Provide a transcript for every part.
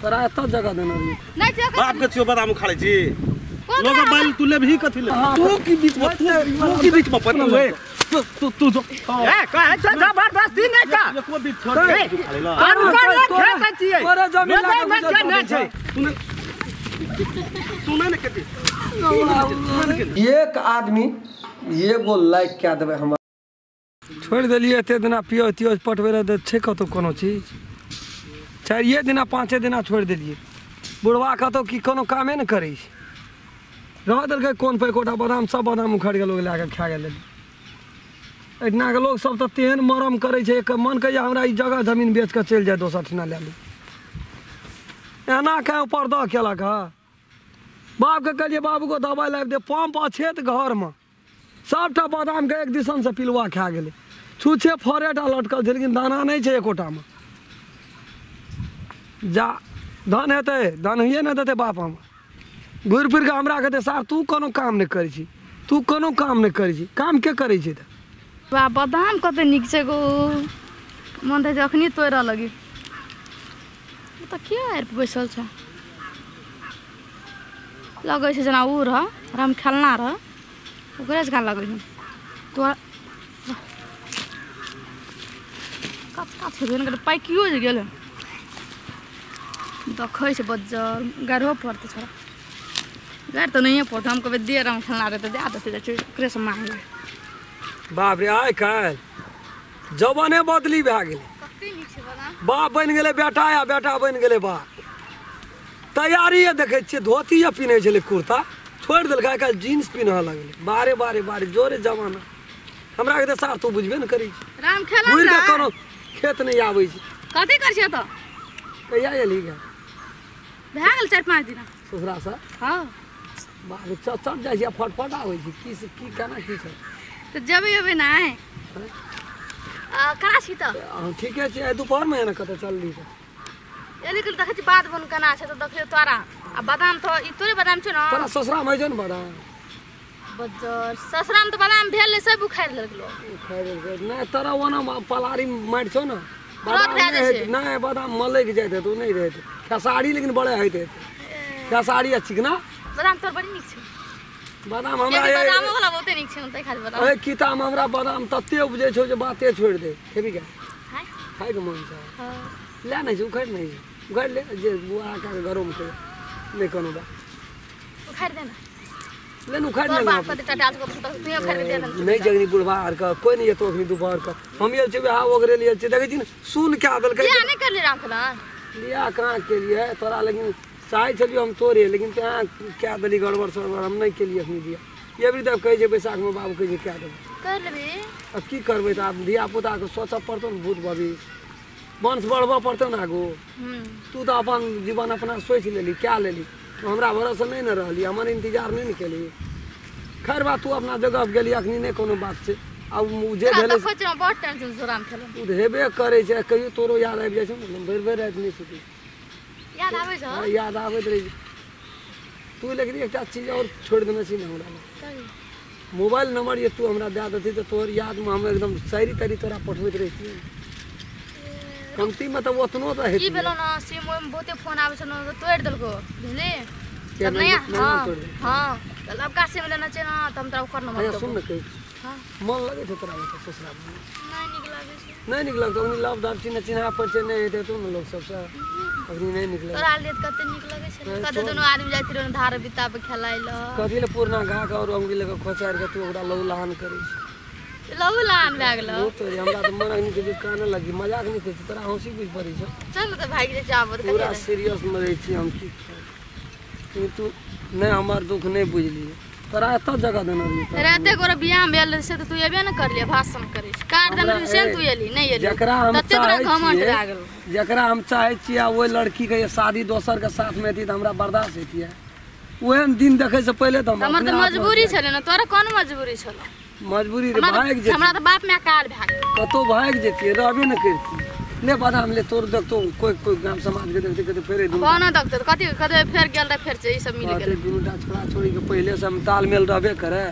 तोरा एत जगह देने रहियै। नै छै बाप के छियो बादाम उखाड़ै छी। लोग बैल तू लेबही कथि ले? तू की बीच में तू की बीच में पड़ल रे? तू तू तू जो ए कहै छै जबरदस्ती नै कर। एको बीच छोड़ के उखाड़े ला। आरू कर खेत छियै। तोरे जमीन जोतै लागे मे के नै छै। तू नै ने खेती। एक आदमी एगो लाइक कए देबै हमर। छोड़ि देलियै एते दिना पियो तियो पटबै लए छै कतौ कोनो चीज। 4 दिना 5 दिना छोड़ि देलियै। बुढ़वा कतौ की कोनो कामे ने करै छै। रह देलकै कोन पर एकोटा बादाम सब बादाम उखड़ि गेल लोग लए कऽ खा गेलै। एहिठिनाके लोक सब तऽ तेहन मरम करै छै एक मन कहैया हमरा ई जगह जमीन बेच कऽ चलि जाय दोसर ठिना लए ली। एना के ऊपर दऽ केलक हँ। बापके कहलियै बाबूके दबाइ लाबि दे, पंप अछेत घरमे सबटा बादामके एक दिसन से पिलुआ खा गेलै। छुछे फरेटा लटकल छै लेकिन दाना नहि छै एकोटामे। जा धन हेतै धन होइए नहि देतै बाप हमर। घुरि फिर कऽ हमरा कहतै सार तू कोनो काम नहि करै छी, तू कोनो काम नहि करै छी। काम के करै छै तऽ? वाह बादाम कते नीक छै गो, मन तऽ अखनी तोड़ऽ लगी। तऽ किया आबि बैसल छै? लगै छै जेना ओ रह राम खेलना रह ओकरे जकाँ लगै छै। तोरा कत्ता छेबे नहि करै, पाकियो जे गेल देखै छै बज्जर गारियो पड़तै छोड़ा। गारि तऽ नहिए पड़तै, हम कहबै दे राम खेलना रहै तऽ दए देतै, जाइ छै ओकरेसँ माँगबै। बाप रे आइ काल्हि जमाने बदली भए गेलै। कते नीक छै बादाम। बाप बनि गेलै बेटा आ बेटा बनि गेलै बाप। तैयारी देखै छियै धोती पिन्है छलै कुर्ता छोड़ि देलकै, आइ काल्हि जीन्स पिन्हऽ लगलै। बारे बारे बारे जोरे जमाना। हमरा के तऽ सार तू बुझबे ने करै छी। राम खेलना घुरि कऽ कोनो खेत नहि आबै छै। कथी करै छियै तऽ? कहिया एलही गे? भए गेल 4-5 दिना। ससुरासँ? हँ। बाप रे चट जाइ छी आ फटफट आबै छी। की से की केना की छै? तऽ जेबै अबै नहि केना छी तऽ? अहाँ ठीके छै। आइ दुपहरमे एना कतऽ चलली तऽ? एली कल देखै छी बाध बन केना छै तऽ देखियौ तोरा आ बादाम तऽ ई तोरे बादाम छौ ने? तोरा ससुरामे होइ छौ ने बादाम? बज्जर ससुरामे तऽ बादाम भेल नहि, सब उखाड़ि लेलक लोक। उखाड़ि लेलकै नहि। तोरा ओना पलारी माटि छौ ने तुरत बादाम भए नहि जाइ छै। नहि बादाम मलकि जाइत हेतौ, नहि रहैत। खेसारी लेकिन बड़े होइत हेतै। खेसारी आ चिकना बादाम तोर बड़ी नीक छौ। बादाम हमरा कियाकि बादामो वाला बहुते नीक छै ने, ताहि खातिर बादाम। एहि किताबमे हमरा बादाम तते उपजै छौ जे बाते छोड़ि दे। खेबही क्या? हाय। खाइके मन छै? हँ। लए नहि छै, उखाड़ि नहि छै, उखाड़ि ले जे बुआ कए घरोमे खेबै नहि कोनो बात। उखाड़ि दे ने। ले ने उखाड़ि तोर ले बाप ने। कते टटा छौ तऽ तू उखाड़ि के दे दे ने। नहि जगनी बुढ़बा आरके कोइ नहि एतौ अखनी दुपहर के। हम आयल छियै वएह ओगरे लिए छियै। देखै छी ने सुन कए देलकै। बियाह नहि करली राम खेलन? बियाह कहाँ केलियै तोरा, लेकिन चाहै छलियै हम तोरे, लेकिन तैं कए देली गड़बड़ सड़बड़। हम नहि केलियै अखनी बियाह। एबरी तऽ कहै छै बैसाखमे बाबू कहै छै कए देबै। कर लेबही। आब की करबै तऽ? आब धियापुताके सोचऽ पड़तौ ने, भूत भविष्य वंश बढ़बऽ पड़तौ ने आगू। तू तऽ अपन जीवन अपना सोचि लेली कए लेली, तू हमरा भरोसे नहि ने रहली, हमर इंतजार नहि ने केली। खैर बात, तू अपना जगह पर गेली अखनी नहि कोनो बात छै। आब ओ जे तोरा भेलै देखै छियै बहुत टेंशन छौ राम खेलन। ओ तऽ हेबे करै छै। कहियो तोरो याद आबि जाइ छौ ने, भरि भरि राति नहि सुतै। याद आबै छौ? हँ, याद आबैत रहै छै। तू लेकिन एकटा चीज आओर छोड़ि देने छी ने हमरा लग। मोबाइल नंबर जे तू हमरा दए देती तऽ तोहर यादमे हम एकदम शायरी तायरी तोरा पठबैत रहितियै। कमतीमे तऽ ओतनो तऽ की हेतै। भेलो ने सिम ओहिमे बहुते फोन आबै छौ ने तऽ तोड़ि देलको बुझली। किया तब नया नया हँ तोड़ि देलकै? हँ तऽ नबका सिम लेना छै ने तऽ हम तोरा ओकर नंबर अच्छा देबौ। सुन ने कहै छी। हँ। मन लगै छै तोरा ओतऽ ससुरालमे? नहि नीक लागै छै। नहि नीक लगतौ? अखनी लव दब चिन्ह चिन्हा परिचय नहि हेतै तू ने लोक सबसँ, अखनी नहि नीक लगै? तोरा लिए तऽ कते नीक लगै छै। नहि, कते छोड़। दुनू आदमी जाइत रहो धार बिता पे खेलाइ लए। कथी लए पुरना घाक और अंगुरी लऽ कऽ खोचारि कऽ तू ओकरा लहू लहान करै छी? लहू लहान भए गेलो। बहुत तोरी हमरा तऽ मन अखनी के कानऽ लगी। मजाक नहि कहै छी, तोरा हँसी बुझि पड़ै छौ। चल ने तऽ भागि जाइ छै आब तऽ पूरा कथी सीरियस मे रहै छी हम। की करी? तू नहि हमर दुःख नहि बुझलियै। तोरा एतऽ जगह देने रहियै तोरा। राते गोरा बियाह भेल से तऽ तू एबे ने करलियै, भाषण करै छी। कार्ड देने रही से ने तू एली नहि एली। जकरा हम तते तोरा चाहै घमंड छियै भए गेलो। जकरा हम चाहै छियै आ ओहि लड़कीके जे शादी दोसरके साथमे हेतै तऽ हमरा बर्दाश्त हेतियै? ओहन दिन देखै से पहिले तऽ हम हमर अपने तऽ आपमे मजबूरी छलै ने, तोरा कोन मजबूरी छलो? मजबूरी रे हमरा भागि तऽ जेतियै। हमरा तऽ बाप माय काल भए गेल। कतहु भागि जेतियै, रहबे ने करितियै। ले बादाम ले, तोर देखतो कोइ कोइ गाम समाजके देखते कहते फेर दुनू कोना देखतै तऽ कथी कतै फेर गेल रहै फेर से ई सब मिल कहते गेलै। दुनूटा छोड़ा छोड़ीके पहिलेसँ हम तालमेल रहबे करे।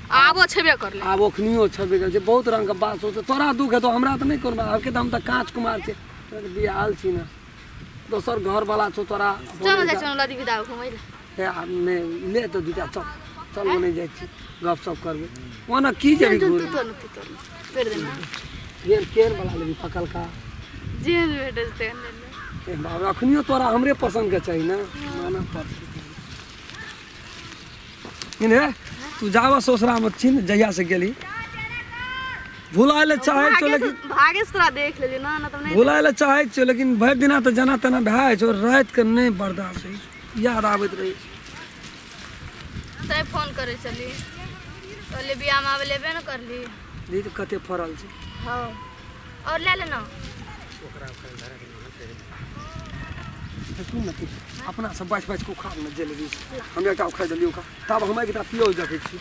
आबो छेबे करलै। आब ओखनियो छबे गेल छै। बहुत रंगके बात सोचते तोरा दुख हेतौ, हमरा तऽ नहि कोनो बात। आबके तऽ हम तऽ काँच कुमार छियै, तोरा तऽ बियाहल छी ने। दोसर घर वाला छौ तोरा। चल जाइ छौ लदी विदा घुमै ले। हे आब नै ले तो दूटा चल चल ओने जाइ छी गप सप करबै। ओना की जेबी घूर? तू तो तोड़ देना। केन केन वाला लेबी पकलका? जे भेटल तेहन ले ले। ए बाबा अखनियो तोरा हमरे पसंद के चाही ना, माना पड़तै। ने तू जावा ससुरा में छी ने जहिया से गेली भुलाय ले चाहे छौ लेकिन भागे से तोरा देख लेली ना ना तब नहीं भुलाय ले चाहे छौ लेकिन भरि दिना तो जना तना भए छौ, रात के नहीं बर्दाश्त होइ, याद आबैत रही। तै फोन करे चली कहले बियाह में आवे लेबे न करली। दीदी कते फरल छै। हां और ले लेना सुन न अपना सब बाछ बाछ के उखाड़ न जेलबी। हम एकटा उखाड़ देलियै उखाड़ तब हम एकटा पियो देखै छी।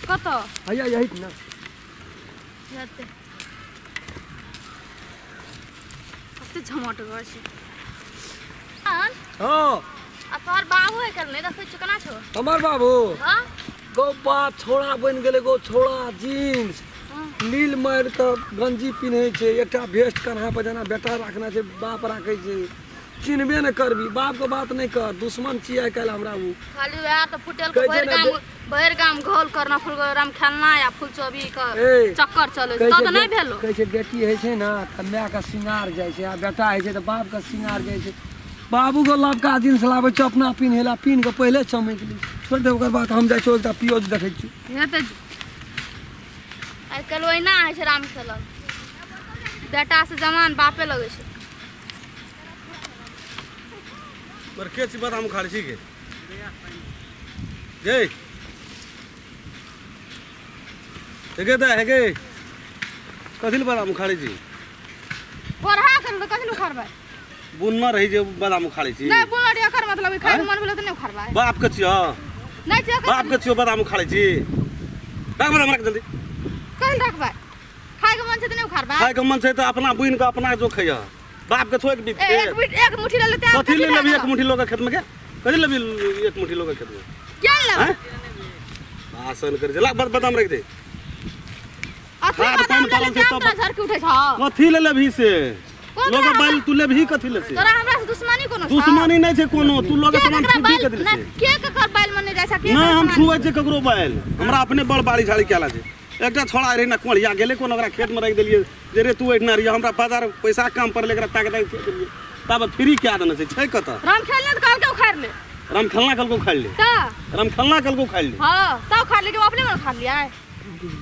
कत हैया यही न जाते कते झमट गए छै। हां आ तोहर बाबू है कर नहीं देखै छी केना छौ हमर बाबू? हां गो बाप छोड़ा बनि गेलै गो छोड़ा, जींस नील मारि के गंजी पिन्है छै, एकटा भेस्ट कन्हा पर जेना बेटा राखना छै बाप राखै छै। चिन्हबे न करबी, बाप के बात नहीं कर, दुश्मन छी आइ काल्हि हमरा उ। खाली वएह त फुटेल के भरि गाम घोल करना फुल राम खेलना या फुल चोबी के चक्कर चलै छै त नहीं भेलो। कहै छै बेटी होइ छै ना त माय के सिंगार जाइ छै आ बेटा होइ छै त बाप के सिंगार जाइ छै। बाबू के लबका जींस लाबै छै अपना पिन्हेला, पिन्ह के पहिले चमकि ली। छोड़ि दे ओकर बात, हम जाइ छी एकटा पियोज देखै छी। हे त आइ काल्हि ओहिना होइ छै राम खेलल, बेटा से जवान बापे लगै छै। पर के छी बादाम उखाड़ै छी के? गे हेगे दा हेगे कथी ले बादाम उखाड़ै छी? पढ़ा कर त कथी ले उखाड़बै? बुनना रही जे बादाम उखाड़ै छी। नै बुनना रही एकर मतलब खाय के मन भेल त नै उखाड़बै। बाप के छियो? नै छियो। बाप के छियो बादाम उखाड़ै छी? राख बादाम राख जल्दी। कथी रखबै? खाय के मन छै त नै उखाड़बै। खाय के मन छै त अपना बुन के अपना जो खैया। बाप के छोड़ के एक मुट्ठी ले लेते। कथी ले लेबी एक मुट्ठी लोग खेत में के? कथी लेबी एक मुट्ठी लोग खेत में? क्या लेबी? भाषण कर जे ला बादाम रख दे। अथी बादाम ले लेते तोरा झर के उठै छौ। कथी ले लेबी से? लोग बैल तू लेबी कथी ले से? तोरा हमरा से दुश्मनी कोनो छौ? दुश्मनी नै छै कोनो, तू लोग सामान छुपी कथी ले से? के ककर बैल मने जाइ छै? ना हम छुबै छै ककरो बैल, हमरा अपने बड़ बाड़ी झाड़ी केला छै। एकटा छोड़ा रहे ना कोढ़िया गेलै कोनो ओकरा खेत में रख देलियै जे रे तू एहिना रहिया हमरा बाजार पैसा काम पड़लै एकरा ताक ताक खेत देलियै तब फ्री कए देने छै छै कतऽ? राम खेलने त कहलकै उखाड़ ले। राम खेलना कहलकै उखाड़ ले। त राम खेलना कहलकै उखाड़ ले। हां त उखाड़ ले के अपने मन उखाड़ लियै।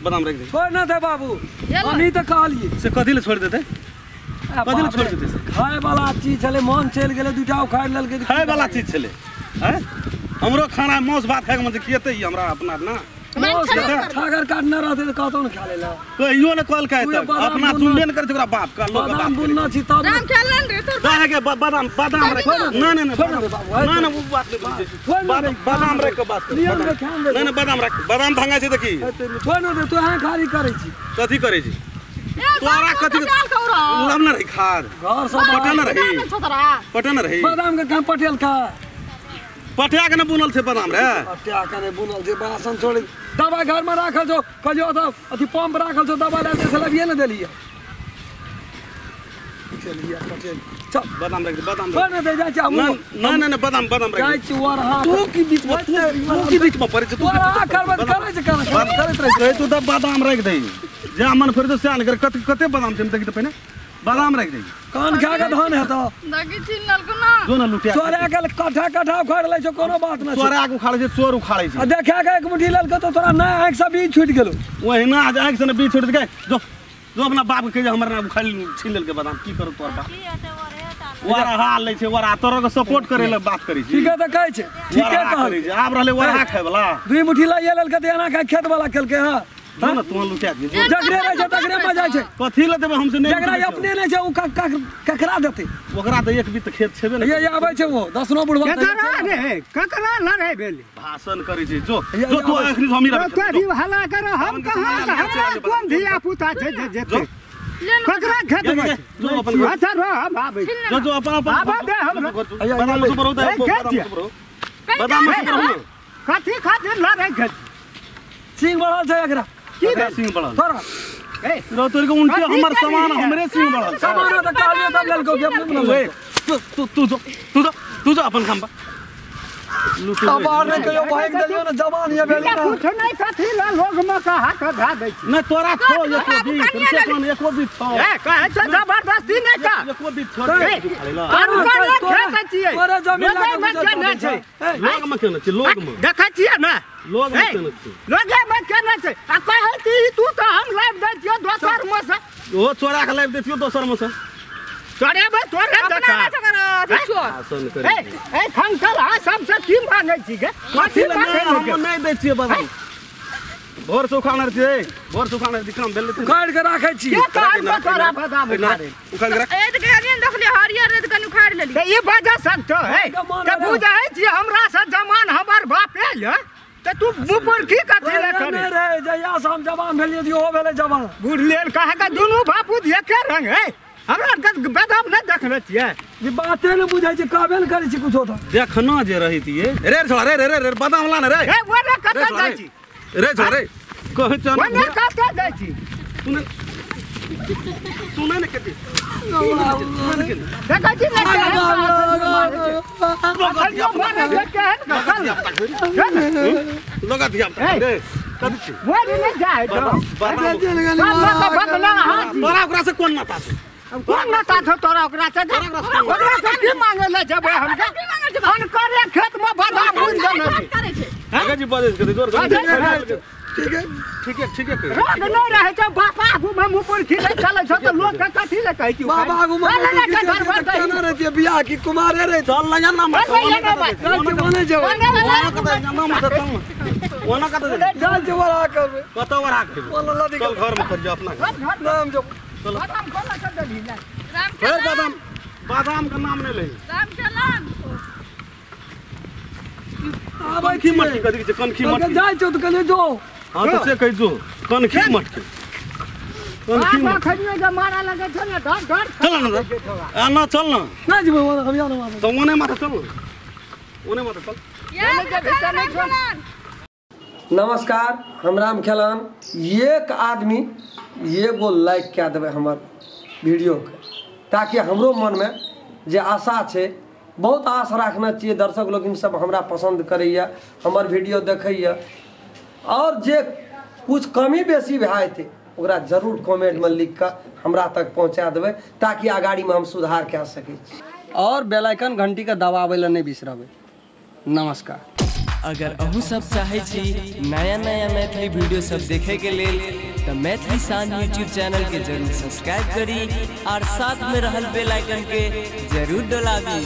बादाम रख दे। छोड़ ना दे बाबू, हमही त कहलियै। से कथी ले छोड़ देतै? कथी ले छोड़ देतै? खाय वाला चीज छलै, मन चलि गेलै दूटा उखाड़ लेलकै। खाय वाला चीज छलै हैं? हमरो खाना मांस भात खाय के मन खियतै हमरा अपना ना। छागर काटना रहतै त कहतौ ने खा लेला। कहियो ने कहलकै तक अपना चुनबे ने करै छै ओकरा बाप का लोग बात बुनना छी तब राम खेलन रे तोर दाहे के बादाम बादाम रख। ना ना ना ना ना वो बात नहीं बोलै छै। बादाम रख के बात कर। ना ना बादाम रख, बादाम भांगा छै त की? छोड़ न दे तू अहाँ खाली करै छी। कथी करै छी? तोरा कथी लब न रही खाद घर सब पटन रही, पटन रही बादाम के काम पटेल का पटिया के ने बुनल छै बादाम रे। पटिया के ने बुनल छै बासन छोड़ दवा घर में राखल छौ कहियो त अथी पंप राखल छौ दवा ले से लबिए ने देलिए। चलिए पटेल चल बादाम रख दे, बादाम छोड़ न दे जा छी हम। ना ना ना बादाम बादाम रख जाइ छी और हां तू की बीच में तू की बीच में पड़ै छै तू करबत करै छै करैत रहै तू त बादाम रख दे जा मन फिर तो सियान कर कते कते बादाम छै देखि त पहिने बादाम रख दे। कान खा के धान हेतौ देखि छीन ललको ना जो ना लुटिया चोरा के कट्ठा कट्ठा उखाड़ लै छौ कोनो बात ना। चोरा के उखाड़ै छै चोर उखाड़ै छै आ देखा के एक मुट्ठी ललको त तोरा ना आंख से बीज छूट गेलो। ओहिना आज आंख से ने बीज छूट गेल जो जो अपना बाप के कहि हमर ना उखाड़ छीन लेलके बादाम की करू तोर बाप वरा हाल लै छै वरा तोरा के सपोर्ट करे ले बात करै छी। ठीके त कहै छै, ठीके कहै छै। आब रहलै वरा खाय वाला दुई मुट्ठी लइए ललके त एना के खेत वाला खेलके हां जो ना तू लुटिया दे। जकरे रहै छै तकरे मजा छै। कथी ले देबै हमसे नहीं जकरा अपने नहीं छै उ ककरा देतै? ओकरा त एक बीत खेत छेबे ने। ये आबै छै ओ दसनो बुढ़वा ककरा रे ककरा लड़ै भेल भाषण करै छै जो जो तू अखनी हम ही तोरी हल्ला कर हम कहां हमरा कोन धिया पुता छै जे जेतै ककरा खेत में जो अपन अच्छा रह हम आबै जो जो अपन अपन आबै दे हमरा बादाम से बरो दे बादाम से बरो कथी खातिर लड़ै खेत सिंह बढ़ल छै एकरा की भेल सिंह बढ़ल तोरा ए रो तोर के उनके हमर सामान हमरे सिंह बढ़ल सामान त कहलिए तब लेलको के अपने बना तू तू जो तू जो तू जो अपन काम बा अब और नहीं कहियो भाग देलियो ना जवान ये भेली ना कुछ नहीं कथी ला लोग में कहा के धा दै छी नहीं तोरा छो एको बीत कम से कम एको बीत छो ए कहै छै जबरदस्ती नहीं का एको बीत छो आर कर खेत छियै तोरा जमीन लोगे में केने छै लोग में केने छै लोग में देखै छियै ना लोग में केने छै लोगे में केने छै आ कहै छी तू तऽ हम लाइब दै छियौ दोसर में से ओ चोरा के लाइब दै छियौ दोसर में से चोरेबै तोरे अपना देखा ना छकर चोर आसन ए करे ए खंकल आ सबसे की मांगै छी गे कथी कथी मांगै हम नहीं दै छियै बाबू भोर से उखाड़ने छियै भोर से उखाड़ने काम भेल उखाड़ के राखै छी के कहल तोरा बादाम उखाड़े उखाड़ के रख ए त कहलियै देखलियै हरियर रे त कनि उखाड़ लेली त ई वजह से तो है त बुझै छी हमरा से जमान हमर बापे य त तू मुँह पर की कथी ले करे नहीं रहे जहिया से हम जवान भेलियै तऽ ओहो भेलै जवान बुढ़ लेल कहे के दुनू बापू एके रंग है हमरा के बादाम नहीं देखने छियै ई बाते ने बुझै छै कहबे ने करै छी कुछो तऽ देखना जे रही थिए रे छोड़ा रे रे रे बादाम ला ने रे ए ओने कतऽ जाइ छी रे छोड़ा रे कहै छ ओने कतऽ जाइ छी सुने सुने ने कते देखै छी ने लगा दिया रे कथी छी ओने नहीं जाइ तो तोरा ओकरा से कोन नाता छै कोन नाता छौ तोरा ओकरा से ओकरा से की मांगे ले जेबै हम अनकरे खेत में बादाम बुन देने छै आगे जी बजे के जोर ठीक है ठीक है ठीक है रोग नहीं रहे छै बाप आगू में मुंह पर खिलै चलै छौ तऽ लोग के कथी ले कहै छी बाप आगू में केना रहै छियै बियाह की कुमारे रहै चल ना ना मत ओने जेबै ओना कत जेबै चल जे वरा करबै कत वरा करबै चल घर में कर जा अपना नाम जो बादाम कोना के देली ने फेर बादाम बादाम के नाम नहीं ले राम चलन आबै कनखी मटकी कथी छै कनखी मटकी जाइ छौ तऽ कहलियै जो हां तऽ से कहि जो कनखी मटकी कनखी बाबा खनियो के मारा लगे छै ने डर डर चल ना आ ना चल ना ना जेबै ओने हम ना मारब तऽ ओने माथा चल ओने माथा चल नमस्कार हम राम खेलान। एक आदमी एगो लाइक कए देबै हमर वीडियोके ताकि हमरो मनमे जे आशा छै बहुत आश राखने छियै दर्शक लोकिन सब हमरा पसन्द करैए हमर वीडियो देखैए और जे कुछ कमी बेसी भए जेतै ओकरा जरूर कमेंटमे लिख कऽ हमरा तक पहुँचा देबै ताकि अगाड़ीमे हम सुधार कए सकै छी और बेल आइकन घंटीके दबाबै लए नहि बिसरबै। नमस्कार। अगर अहूँ सब चाहे छी नया नया मैथिली वीडियो सब देखे के लेल तो मैथिली शान यूट्यूब चैनल के जरूर सब्सक्राइब करी और साथ में रहल बेल आइकन के जरूर दबाबी।